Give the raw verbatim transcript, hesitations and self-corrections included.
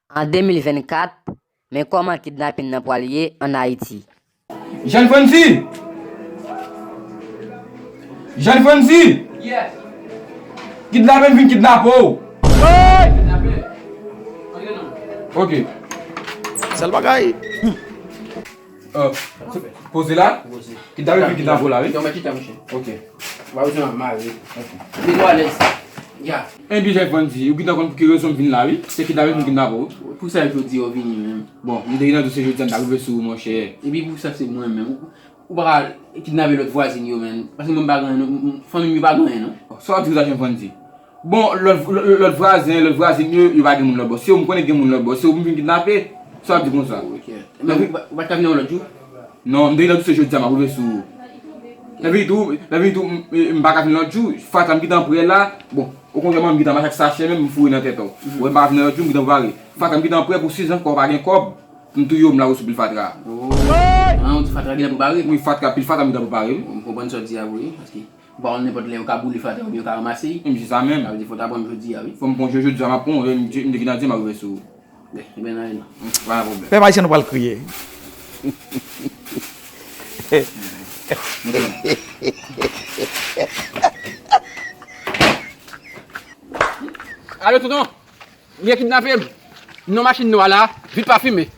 An de mil vennkat, men kòman kidnapin nan pwal ye ann Ayiti. Jèn Franzi! Jèn Franzi! Kidnape m vin kidnape w! Ok. Sèl bagay. Euh, poze la. Poze. Kidnape m vin kidnape w la, wi. Yon mèt chita, monchè. Ok. Ou pa bezwen ap mare. Ok. Mete w alèz. Ya. Ebyen, Jèn Franzi, ou gentan konn pou ki rezon m vin la, wi. Se kidnape m vin kidnape w. Pou sa jodi a w vini menm. Bon, m te gentan di w se jodi a m ta rive sou ou, monchè. Epi pou sa se mwen menm. Ou, ou pa ka kidnape lòt vwazin yo, menm. Paske mwen m pa gen anyen, non. M, m, fanmi m yo pa gen anyen, non. Sa w ap di konsa, Jèn Franzi? Bon, lòt, lòt, lòt vwazen, lòt vwazin yo, yo pa gen moun lòtbò. Se ou m konnen gen moun lòtbò. Se ou m vin kidnape. Sa w ap di konsa? Ok. Men ou pa, ou pa t ka vin yon lòt jou? Non, m te gentan di w se jodi a m ap rive sou ou. Lè vini tou, lè vini tou, m, m, m pa ka vin lòt jou. Fatra m gentan prè la. Bon, okontrè, m gentan mache ak sachè menm, m foure nan tèt ou. Ou wè, m pa ka vin lòt jou, m gentan prepare. Fatra m gentan prè pou sizan kò pa gen kòb. M touye w, m lage w sou pil fatra. Oh. Ah, ou di fatra gentan prepare? Wi, fatra, pil fatra m gentan prepare, wi. M konprann sa w di a, wi, paske ou pa konn nenpòt lè yo ka boule fatra oubyen yo ka ranmase l. Wi, se sa menm. Sa vle di fò w ta pran m jodi a, wi. Fò m pran w jodi a, m ap pran w, m te gentan di m ap rive sou ou. Ebyen, ebyen, n ale non. Pa gen pwoblèm. Pèp ayisyen nou pral kriye. Alo, tonton. Li kidnape m. Non, machin nwa la, vit pa fimen.